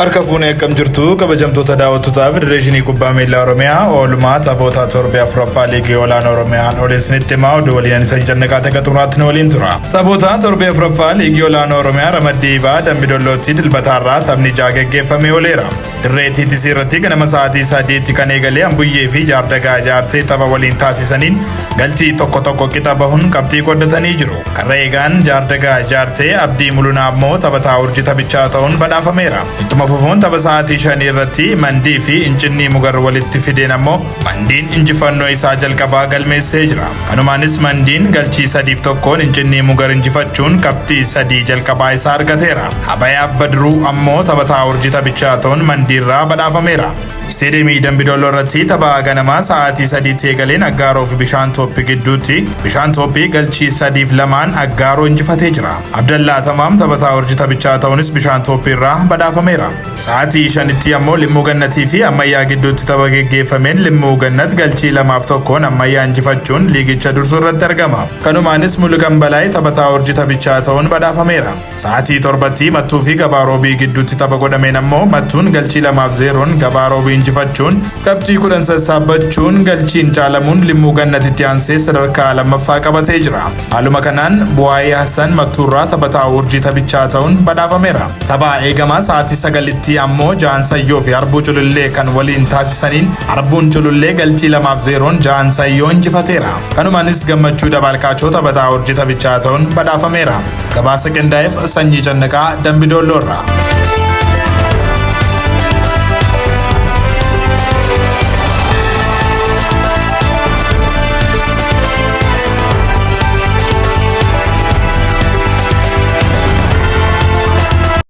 Harka fuunee akkam jirtu kabajamtoota daawwattootaa Federeeshinii Kubbaa Miilaa Oromiyaa oolmaa taphoota torbee afuraffaa liigii olaanaa Oromiyaan olii isinitti himaa oduu waliin isa jannaqaa ta'e xumuraatti nu waliin tura. Taphoota torbee afuraffaa liigii olaanaa Oromiyaa ramaddii baa Dambidollootti dilbataarraa taphni ja'a geggeeffamee ooleera. Dirree TTC irratti ganama sa'aatii 3tti kan eegale Ambuyyee fi Jaardagaa Jaartee tapha waliin taasisaniin galchii 1-1 qixa bahuun qabxii qooddatanii jiru. Karra eegaan Jaardagaa Jaartee Abdii Mulunaa ammoo taphataa urjii taphichaa ta'uun badhaafameera. Ittuma fufuun tapha sa'aatii 5 irratti Mandii fi Incinnii Mugar walitti fideen ammoo Mandiin injifannoo isaa jalqabaa galmeessee jira. Kanumaanis Mandiin galchii 3-1 Incinnii Mugar injifachuun qabxii 3 jalqabaa isaa argateera. Habayaa Badruu ammoo taphataa urjii taphichaa ta'uun Mandiirraa badhaafameera. Isteediyeemii Dambidolloo irratti tapha ganamaa sa'aatii 3tti eegaleen Aggaaroo fi Bishaan Tooppii gidduutti Bishaan Tooppii galchii 3-2 Aggaaroo injifatee jira. Abdallaa Tamaam taphataa urjii taphichaa ta'uunis Bishaan Tooppii irraa badhaafameera. Sa'aatii 5tti ammoo Limmuu Gannatii fi Ammayyaa gidduutti tapha geggeeffameen Limmuu Gannat galchii 2-1 Ammayyaa injifachuun liigicha dursuu irratti argama. Kanumaanis Muluqan Balaay taphataa urjii taphichaa ta'uun badhaafameera. Sa'aatii 7tti Mattuu fi Gabaa Roobii gidduutti tapha godhameen ammoo Mattuun galchii 2-0 Gabaa Roobii injifachuun qabxii 10 sassaabbachuun galchiin caalamuun Limmuu Gannatitti aansee sadarkaa lammaffaa qabatee jira. Haaluma kanaan Bu'aayee Hassan Mattuurraa taphataa urjii taphichaa ta'uun badhaafameera. Tapha eegamaa sa'aatii 9tti ammoo Ja'an Sayyoo fi Arbuu Culullee kan waliin taasisaniin Arbuun Culullee galchii 2-0 Ja'an Sayyoo injifateera. Kanumaanis Gammachuu Dabaalkaachoo taphataa urjii taphichaa ta'uun badhaafameera. Gabaasa qindaa'eef Sanyii Cannaqaa Dambidoolloorraa.